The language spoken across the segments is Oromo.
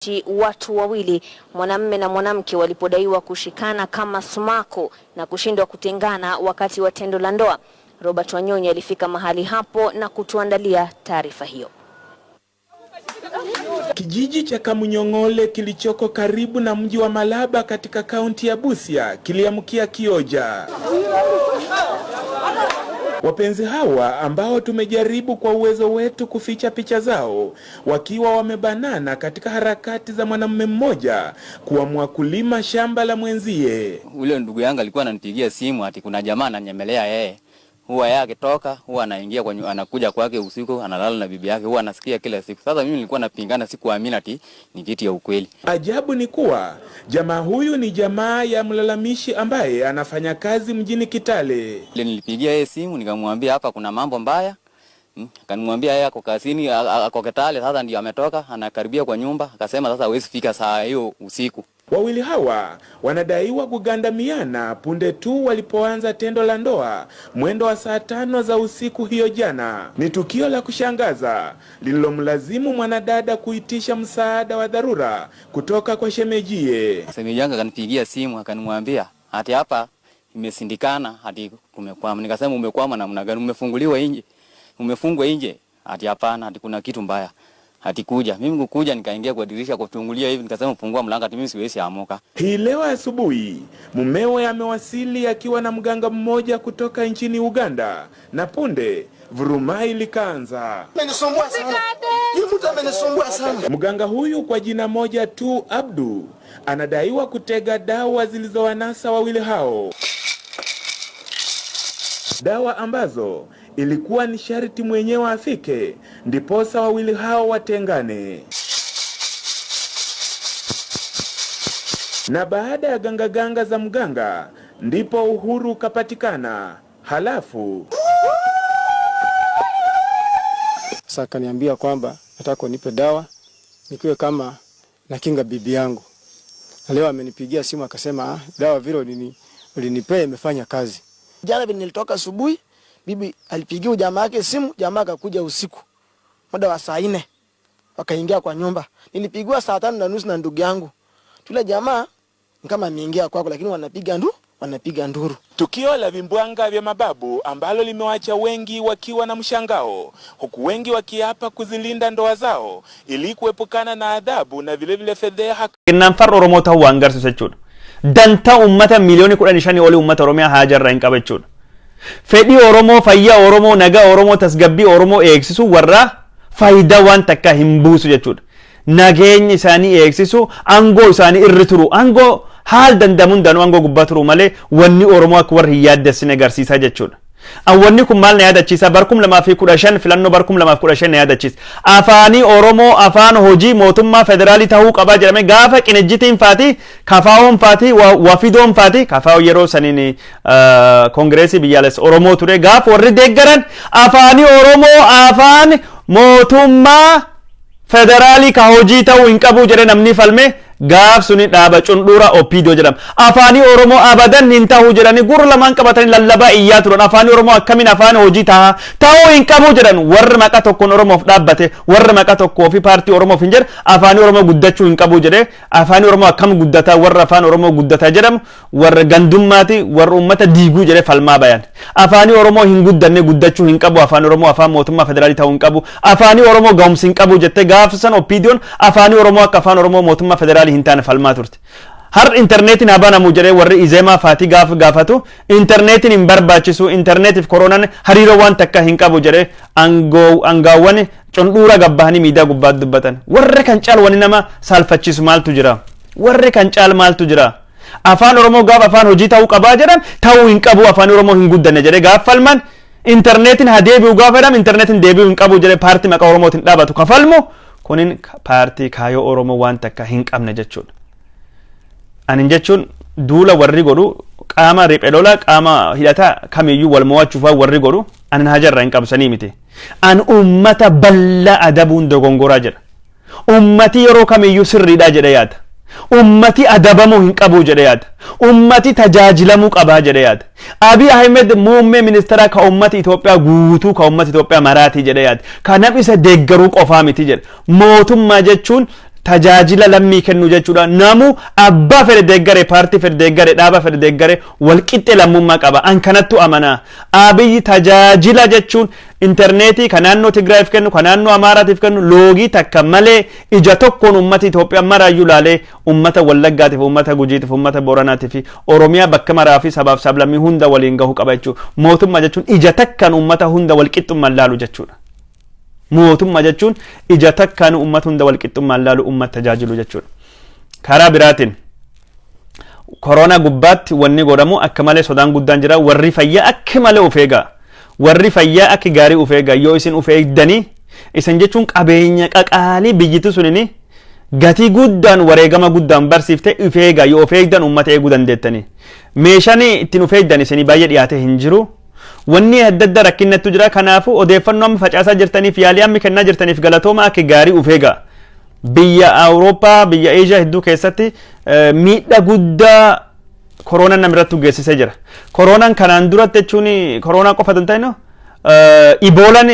Wakati watu wawili mwanamme na mwanamke walipodaiwa kushikana kama sumaku na kushindwa kutengana wakati wa tendo la ndoa. Robert Wanyonyi alifika mahali hapo na kutuandalia taarifa hiyo. Kijiji cha Kamunyong'ole kilichoko karibu na mji wa Malaba katika kaunti ya Busia kiliamkia kioja. Wapenzi hawa ambao tumejaribu kwa uwezo wetu kuficha picha zao wakiwa wamebanana katika harakati za mwanamume mmoja kuamua kulima shamba la mwenzie. Ule ndugu yangu alikuwa ananipigia simu ati kuna jamaa ananyemelea yeye. Huwa yeye akitoka, huwa anaingia kwa anakuja kwake usiku, analala na bibi yake, huwa anasikia kila siku. Sasa mimi nilikuwa napingana, sikuamini ati ni kitu ya ukweli. Ajabu ni kuwa jamaa huyu ni jamaa ya mlalamishi ambaye anafanya kazi mjini Kitale. Ile nilipigia yeye simu nikamwambia hapa kuna mambo mbaya. Akanimwambia yeye ako kazini, ako Kitale, sasa ndio ametoka, anakaribia kwa nyumba, akasema sasa hawezi fika saa hiyo usiku. Wawili hawa wanadaiwa kugandamiana punde tu walipoanza tendo la ndoa mwendo wa saa 5 za usiku hiyo jana. Ni tukio la kushangaza lililomlazimu mwanadada kuitisha msaada wa dharura kutoka kwa shemejie. Shemeji yangu akanipigia simu akanimwambia ati hapa imesindikana, ati kumekwama. Nikasema umekwama namna gani? Umefunguliwa nje? Umefungwa nje? Ati hapana, ati kuna kitu mbaya. Ati kuja. Mimi kukuja nikaingia kwa dirisha kuchungulia hivi, nikasema fungua mlango, ati mimi siwezi amuka. Hii leo asubuhi mumewe amewasili akiwa na mganga mmoja kutoka nchini Uganda, na punde vurumai likaanza. Amenisumbua sana. Huyu mtu amenisumbua sana. Mganga huyu kwa jina moja tu Abdu anadaiwa kutega dawa zilizowanasa wawili hao, dawa ambazo ilikuwa ni sharti mwenyewe afike ndiposa wawili hao watengane. Na baada ya gangaganga za mganga ndipo uhuru ukapatikana. Halafu Sasa akaniambia kwamba nataka unipe dawa nikiwe kama nakinga bibi yangu. Na leo amenipigia simu akasema, dawa vile ulinipea imefanya kazi. Jana vile nilitoka asubuhi, bibi alipigia jamaa yake simu, jamaa akakuja usiku muda wa saa 4 wakaingia kwa nyumba. Nilipigiwa saa 5:30 na ndugu yangu. Tule jamaa ni kama ameingia kwako, lakini wanapiga nduru. Tukio la vimbwanga vya mababu ambalo limewacha wengi wakiwa na mshangao, huku wengi wakiapa kuzilinda ndoa zao ili kuepukana na adhabu na vile vile fedheha. Kennaan farra Oromoo ta'uu waan agarsiisu jechuudha. Dantaa uummata miliyoonii 15 olii uummata Oromiyaa haajarraa hin qaba jechuudha. Fedhii Oromoo, fayyaa Oromoo, nagaa Oromoo, tasgabbii Oromoo eegsisu warra faayidaa waan takka hin buusu jechuudha. Nageenya isaanii eegsisu, aangoo isaanii irri turu, aangoo haal danda'amuun danuu aangoo gubbaa turu malee wanni Oromoo akka warri hin yaaddessine agarsiisaa jechuudha. Wanni kun maal na yaadachiisa? Barkum lamaa fi kudha shan filannoo barkum lamaaf kudha shan na yaadachiisa. Afaanii Oromoo afaan hojii mootummaa federaalii ta'uu qabaa jedhame gaafa qinijjitiin faati, kafaawoon faati, wafidoon faati, kafaawoo yeroo saniin koongireesii biyyaalessa Oromoo ture gaafa warri deeggaran afaanii Oromoo afaan mootummaa federaalii ka hojii ta'uu hin qabu jedhe namni falme gaaf suni dhaaba cundhuura OPDO jedhama. Afaanii Oromoo abadan hin ta'u jedhanii gurra lamaan qabatanii lallabaa iyyaa turan. Afaanii Oromoo akkamiin afaan hojii ta'a? Ta'uu hin qabu jedhan warri maqaa tokkoon Oromoof dhaabbate, warri maqaa tokkoo fi paartii Oromoof hin jedhe afaanii Oromoo guddachuu hin qabu jedhe. Afaanii Oromoo akkam guddataa warra afaan Oromoo guddataa jedhamu warra gandummaati warra uummata diiguu jedhe falmaa bayan. Afaanii Oromoo hin guddanne guddachuu hin qabu. Afaan Oromoo afaan mootummaa federaalii ta'uu hin qabu. Afaanii Oromoo ga'umsi hin qabu jette gaafa san OPDOn afaanii Oromoo akka afaan Oromoo mootummaa federaalii hin taane falmaa turte. Har intarneetiin haa banamu jedhee warri Izeemaa faatii gaafa gaafatu intarneetiin hin barbaachisu, intarneetiif koronaan hariiroo waan takka hin qabu jedhee angaawwan cundhuura gabbahanii miidiyaa gubbaatti dubbatan. Warri kan caalu wanni nama saalfachiisu maaltu jira? Warri kan caalu maaltu jira? Afaan Oromoo gaafa afaan hojii ta'uu qabaa jedhan ta'uu hin qabu, afaan Oromoo hin guddanne jedhee gaafa falman intarneetiin haa deebi'u gaafa jedhan intarneetiin deebi'uu hin qabu jedhee paartii maqaa Oromootiin dhaabatu kafalmu kunin paartii kaayoo Oromoo waan takka hin qabne jechuudha. Anin jechuun duula warri godhu qaama riphee lola qaama hidhataa kamiyyuu wal mo'achuuf warri godhu anin hajarra hin qabsanii miti. An uummata bal'aa adabuun dogongoraa jedha. Uummati yeroo kamiyyuu sirriidha jedhee yaada. Uummati adabamuu hin qabu jedhee yaada. Uummati tajaajilamuu qabaa jedhee yaada. Abiy Ahmed muummee ministeera ka uummati Itoophiyaa guutuu ka uummati Itoophiyaa maraatii jedhee yaada. Ka namni isa deeggaruu qofaa miti jedha. Mootummaa jechuun Tajaajila lammii kennu jechuudha. Namu abbaa fedhe deeggare, paartii fedhe deeggare, dhaaba fedhe deeggare, walqixxe lammummaa qaba. An kanattu amanaa. Abiyyi tajaajila jechuun intarneetii kan naannoo Tigraayiif kennu, kan naannoo Amaaraatiif kennu, loogii takka malee ija tokkoon uummata Itoophiyaa maraayyuu laalee uummata Wallaggaatiif, uummata Gujiitiif, uummata Booranaatiif fi Oromiyaa bakka maraa fi sabaaf sablammii hunda waliin gahuu qaba jechuudha. Mootummaa jechuun ija takkaan uummata hunda walqixxummaan laalu jechuudha. Mootummaa jechuun ija takkaan uummata hunda walqixxummaan laalu, uummata tajaajilu jechuudha. Karaa biraatiin koronaa gubbaatti wanni godhamu akka malee sodaan guddaan jira. Warri fayyaa akka malee of eegaa. Warri fayyaa akka gaarii of eegaa. Yoo isin of eegdanii, isin jechuun qabeenya qaqaalii biyyittii sunini gatii guddaan, wareegama guddaan barsiifte. Of eegaa. Yoo of eegdan uummata eeguu dandeettanii. Meeshaan ittiin of eegdan isinii baay'ee dhiyaatee hin jiru. Wanni adda addaa rakkinnattu jira. Kanaafuu odeeffannoo amma facaasaa jirtaniif, yaalii amma kennaa jirtaniif galatooma. Akka gaarii of eegaa. Biyya Awurooppaa, biyya Eeshiyaa hedduu keessatti miidhaa guddaa koronaan namirratti geessisee jira. Koronaan kanaan duratti jechuun koronaa qofa hin ta'in, Iboolaan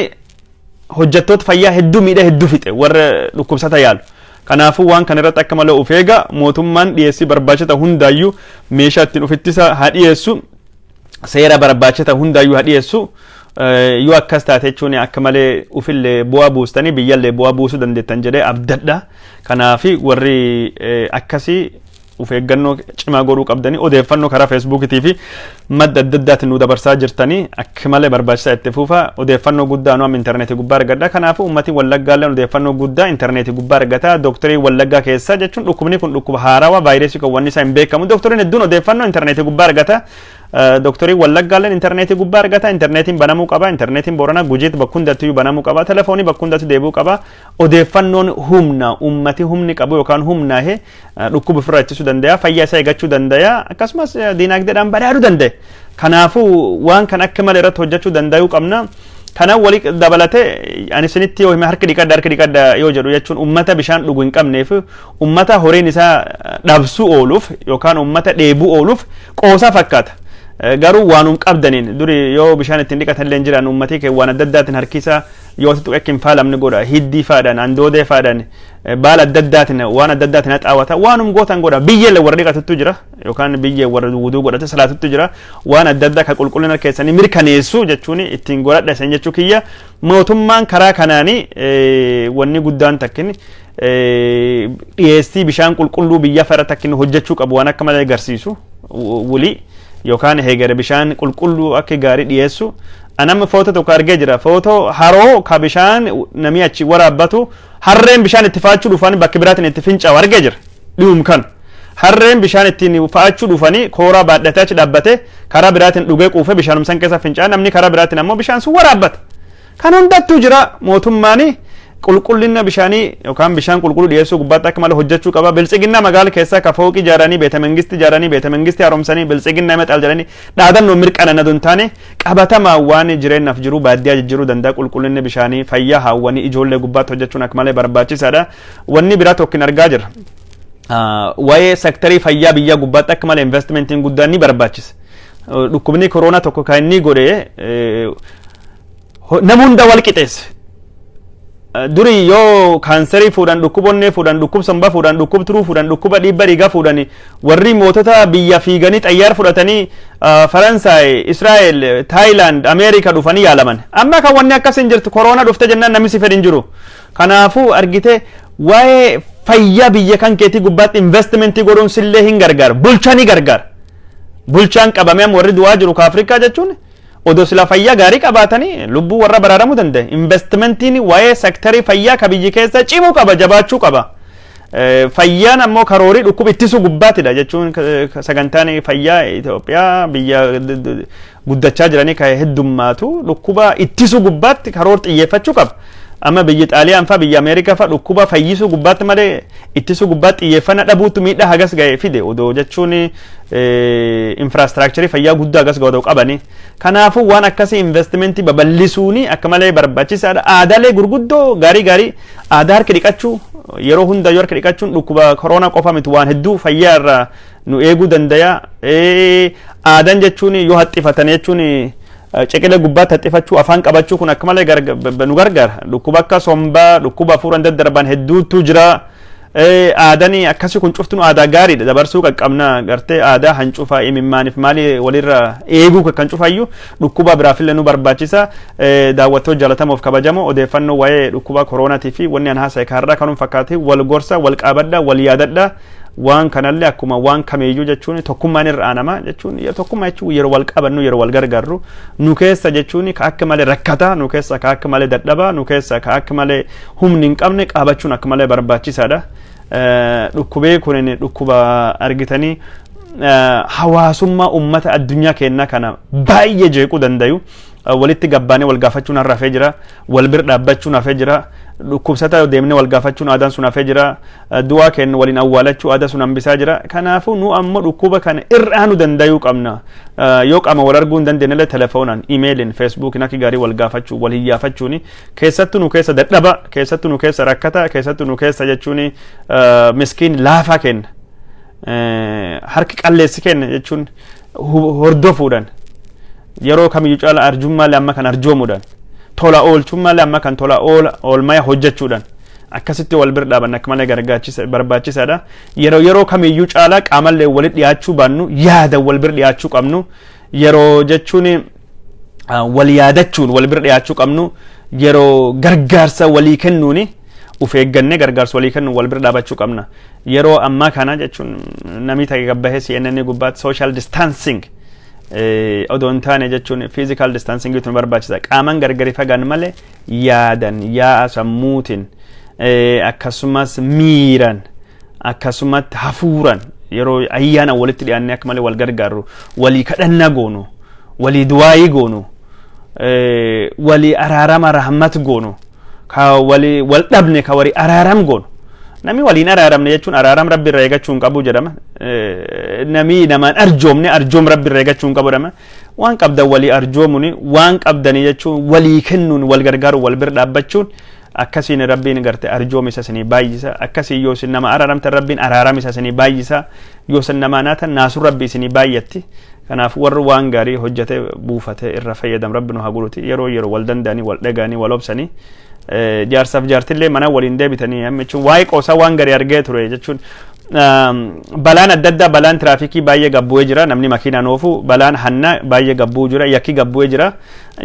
hojjettoota fayyaa hedduu miidhaa hedduu fixe, warra dhukkubsata yaalu. Kanaafuu waan kana irratti akka malee of eega. Mootummaan dhiyeessii barbaachisa hundaayyuu, meeshaa ittiin of ittisa haa dhiyeessu, seera barbaachisa hundaayyuu haa dhiyeessu. Yoo akkas taate jechuun akka malee ufillee bu'aa buustanii biyyallee bu'aa buusuu dandeettan jedhee abdadha. Kanaafi warri akkasii of eeggannoo cimaa godhuu qabdanii. Odeeffannoo karaa Feesbuukiitii fi madda adda addaatiin nu dabarsaa jirtanii akka malee barbaachisaa, itti fufa. Odeeffannoo guddaa nu amma intarneetii gubbaa argadha. Kanaafuu uummatni Wallaggaallee odeeffannoo guddaa intarneetii gubbaa argata. Dooktarii Wallaggaa keessa jechuun dhukkubni kun dhukkuba haarawaa, vaayirasii kan wanni isaa hin beekamu, dooktoriin hedduun odeeffannoo intarneetii gubbaa argata. Dooktarii Wallaggaalleen intarneetii gubbaa argata. Intarneetiin banamuu qaba. Intarneetiin Booranaa, Gujiitti, bakka hundattuu banamuu qaba. Telefoonii bakka hundattuu deebi'uu qaba. Odeeffannoon humna. Ummati humni qabu yookaan humnaa'e dhukkuba ofirraa ittisuu danda'a, fayyaa isaa eeggachuu danda'a, akkasumas diinagdeedhaan badhaadhuu danda'a. Kanaafuu waan kan akka malee irratti hojjechuu danda'uu qabna. Kana walii dabalatee ani isinitti yoo hime, harki dhiqadha, harki dhiqadha yoo jedhu jechuun ummata bishaan dhugu hin qabneef, ummata horiin isaa dhabsuu ooluuf yookaan ummata dheebuu ooluuf qoosaa fakkaata. Garuu waanum qabdaniin, duri yoo bishaan ittiin dhiqatan illee hin jiran, uummatii kee waan adda addaatiin harkisa yoo tuqe akka hin faalamne godha. Hiddii faadhaan, andoodee faadhaan, baala adda addaatiin, waan adda addaatiin haxaawata. Waanum gootan godha. Biyyee warra dhiqatuttu jira yookaan biyyee warra wuduu godhate salaatuttu jira. Waan adda addaa kan qulqullina keessanii mirkaneessu jechuun ittiin godhadha isin jechuu kiyya. Mootummaan karaa kanaanii wanni guddaan takkin dhiyeessii bishaan qulqulluu biyya fara takkin hojjechuu qabu, waan akka malee agarsiisu wulii yookaan heegare bishaan qulqulluu akka gaarii dhiyeessu. Anamma footoo tokko argee jira, footoo haroo ka bishaan namni achi waraabbatu, harreen bishaan itti fa'achuu dhufan bakka biraatiin itti fincaa'u argee jira. Dhiyum kan harreen bishaan ittiin fa'achuu dhufanii kooraa baadhatee achi dhaabbate, karaa biraatiin dhugee quufe bishaanum san keessa fincaa'a, namni karaa biraatiin ammoo bishaan sun waraabbata. Kan hundattuu jira. Mootummaani qulqullina bishaanii yookaan bishaan qulqulluu dhiyeessuu gubbaatti akka malee hojjechuu qaba. Biltsiginnaa magaala keessaa ka fooqii ijaaranii, beeta mangistii ijaaranii, beeta mangistii haaromsanii, biltsiginnaa maxaal jedhanii dhaadannoo mirqana na taane, qabatamaa waan jireenyaaf jiru baadiyyaa jijjiiruu danda'a. Qulqullinni bishaanii, fayyaa haawwanii, ijoollee gubbaatti hojjechuun akka malee barbaachisaadha. Wanni biraa tokko hin argaa jira. Waa'ee sektarii fayyaa biyyaa gubbaatti akka malee investimentiin guddaan ni barbaachisa. Dhukkubni koronaa tokko kan inni godhe nama hunda wal qixeesse. Duri yoo kaanserii fuudhan, dhukkuba onnee fuudhan, dhukkuba sombaa fuudhan, dhukkuba turuu fuudhan, dhukkuba dhiibba dhiigaa fuudhan, warri mootota biyya fiiganii xayyaara fudhatanii Faransaay, Israa'el, Taayilaand, Ameerika dhufanii yaalaman. Amma kan wanni akkas hin jirtu. Koronaa dhufte jennaan namni si fedhin jiru. Kanaafuu argite, waa'ee fayyaa biyya kan keetii gubbaatti investimentii godhuun sillee hin gargaara. Bulchaa ni gargaara. Bulchaan qabamee amma warri du'aa jiru ka Afrikaa jechuun odoo sila fayyaa gaarii qabaatanii lubbuu warra baraaramuu danda'e. Investimentiin waa'ee sektarii fayyaa ka biyyi keessa cimuu qaba, jabaachuu qaba. Fayyaan ammoo karoorii dhukkuba ittisuu gubbaatidha jechuun sagantaan fayyaa Itoophiyaa biyya guddachaa jiranii ka heddummaatu dhukkuba ittisuu gubbaatti karoor xiyyeeffachuu qaba. Amma biyyi Xaaliyaan fa, biyya Ameerikaa fa dhukkuba fayyisuu gubbaatti malee ittisuu gubbaatti xiyyeeffannaa dhabuutu miidhaa hagas ga'e fide, odoo jechuun infraastiraakcharii fayyaa guddaa hagas ga'u qabani. Kanaafuu waan akkasii investimentii babal'isuuni akka malee barbaachisaadha. Aadaalee gurguddoo gaarii gaarii, aadaa harka dhiqachuu, yeroo hundayyuu harka dhiqachuun dhukkuba koronaa qofa miti, waan hedduu fayyaa irraa nu eeguu danda'a. Aadaan jechuun yoo haxxifatan jechuun ciqilee gubbaatti haxxifachuu, afaan qabachuu kun akka malee nu gargaara. Dhukkuba akka sombaa, dhukkuba hafuuraan daddarban hedduutu jira. Aadaan akkasii kun cuftun aadaa gaariidha, dabarsuu qaqqabna. Gartee aadaa hancufaa imimmaaniif maali walirra eeguu kan cufayyuu dhukkuba biraafillee nu barbaachisa. Daawwattoota jaallatamoof kabajamoo, odeeffannoo waa'ee dhukkuba koronaatii fi wanni an haasa'e kaarraa kanuma fakkaate. Wal gorsa, wal qaabadha, wal yaadadha. Waan kanallee akkuma waan kameeyyuu jechuun tokkummaan irra aanama jechuun, tokkummaa jechuun yeroo wal qabannu, yeroo wal gargaarru, nu keessa jechuun ka akka malee rakkataa, nu keessa ka akka malee dadhabaa, nu keessa ka akka malee humni hin qabne qaabachuun akka malee barbaachisaadha. Dhukkubee kun dhukkuba argitanii hawaasummaa ummata addunyaa keenyaa kana baay'ee jeequu dandayu. Walitti gabbaanee wal gaafachuun har'a hafee jira, wal bira dhaabbachuun hafee jira, dhukkubsata deemnee wal gaafachuun aadaan sun hafee jira, du'aa kennu waliin awwaalachuu aadaa sun hambisaa jira. Kanaafuu nu ammoo dhukkuba kana irraa nu dandayuu qabna. Yoo qaama wal arguu hin dandeenye, telefoonaan, imeeliin, feesbuukiin akka gaarii wal gaafachuu, wal hiyyaafachuuni, keessattuu nu keessa dadhaba, keessattuu nu keessa rakkata, keessattuu nu keessa jechuun miskiin laafaa kenna, harki qalleessi kenna jechuun hordofuudhaan, yeroo kamiyyuu caala arjummaalee amma kan arjoomuudhaan, tola oolchummaalee amma kan tola oolmaya hojjechuudhaan, akkasitti wal bira dhaaban akka malee barbaachisaadha. Yeroo kamiyyuu caalaa qaamallee walitti dhiyaachuu baannu, yaada wal bira dhiyaachuu qabnu, yeroo jechuun wal yaadachuun wal bira dhiyaachuu qabnu, yeroo gargaarsa walii kennuuni uf eeggannee gargaarsa walii kennuun wal bira dhaabachuu qabna. Yeroo ammaa kana jechuun namni ta'e gabbahee CNN gubbaatti social distancing odoo hin taane jechuun physical distancing tu barbaachisa. Qaaman gargari fagaan malee yaadan, yaa'a sammuutiin, akkasumas miiran, akkasumatti hafuuran, yeroo ayyaana walitti dhiyaannee akka malee wal gargaarru, walii kadhannaa goonu, walii duwaayii goonu, walii araarama rahmat goonu, ka walii wal dhabne ka walii araaram goonu. Namni waliin araaramne jechuun araaram Rabbi irraa eeggachuu hin qabu jedhama. Namni namaan arjoomne arjoom Rabbi irraa eeggachuu hin qabu jedhama. Waan qabdan walii arjoomuun, waan qabdanii jechuun walii kennuun, wal gargaaru, wal bira dhaabbachuun, akkasiin Rabbiin garte arjoom isa isinii baay'isa. Akkasii yoo isin nama araaramtan, Rabbiin araaram isa isinii baay'isa. Yoo isin namaa naatan, naasuun Rabbi isinii baay'atti. Kanaaf warri waan gaarii hojjete buufate irra fayyadam Rabbi nu haa godhuti. Yeroo wal danda'anii, wal dhaga'anii, wal obsanii, jaarsaaf jaartillee mana waliin deebitanii jechuun waa'ee qoosaa waan gaarii argee ture. Jechuun balaan adda addaa, balaan tiraafikii baay'ee gabbu'ee jira, namni makiinaan oofu, balaan hanna baay'ee gabbu'uu jira, yakki gabbu'ee jira.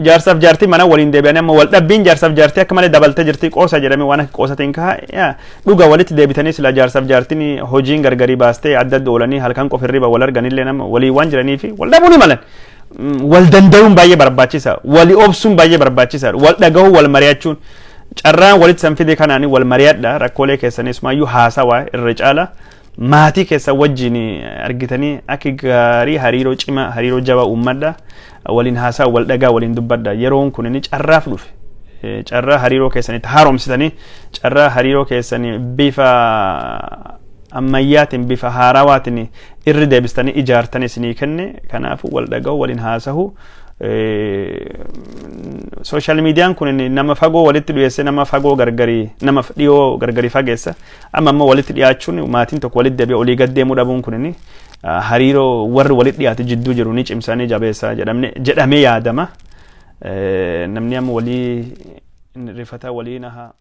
Jaarsaaf jaartii mana waliin deebi'anii, amma wal dhabbiin jaarsaaf jaartii akka malee dabaltee jirti qoosa jedhame, waan akka qoosatiin kaha. Dhuga walitti deebitanii sila jaarsaaf jaartiin hojiin gargarii baastee adda adda oolanii halkan qofa hirriba wal arganillee nama walii waan jiranii fi wal dhabuu ni malan. Wal danda'uun baay'ee barbaachisa, walii obsuun baay'ee barbaachisaadha, wal dhagahuu, wal mari'achuun. Carraan walitti san fide kanaan wal mari'adha, rakkoolee keessanis maayyuu haasawaa. Irra caala maatii keessa wajjin argitanii akka gaarii hariiroo cimaa, hariiroo jabaa uummadha. Waliin haasaa, wal dhagaa, waliin dubbadha. Yeroon kun inni carraaf dhufe, carraa hariiroo keessanitti haaromsitanii, carraa hariiroo keessanii bifa ammayyaatiin, bifa haarawaatiin irri deebistanii ijaartanii isinii kenne. Kanaafuu wal dhaga'u, waliin haasahu. Social miidiyaan kun nama fagoo walitti dhiyeesse, nama fagoo gargarii, nama dhiyoo gargarii fageessa. Amma ammoo walitti dhiyaachuun, maatiin tokko walitti deebi'ee olii gad deemuu dhabuun kun hariiroo warri walitti dhiyaate jidduu jiru ni cimsa, ni jabeessa jedhamee yaadama. Namni amma walii rifata walii naha.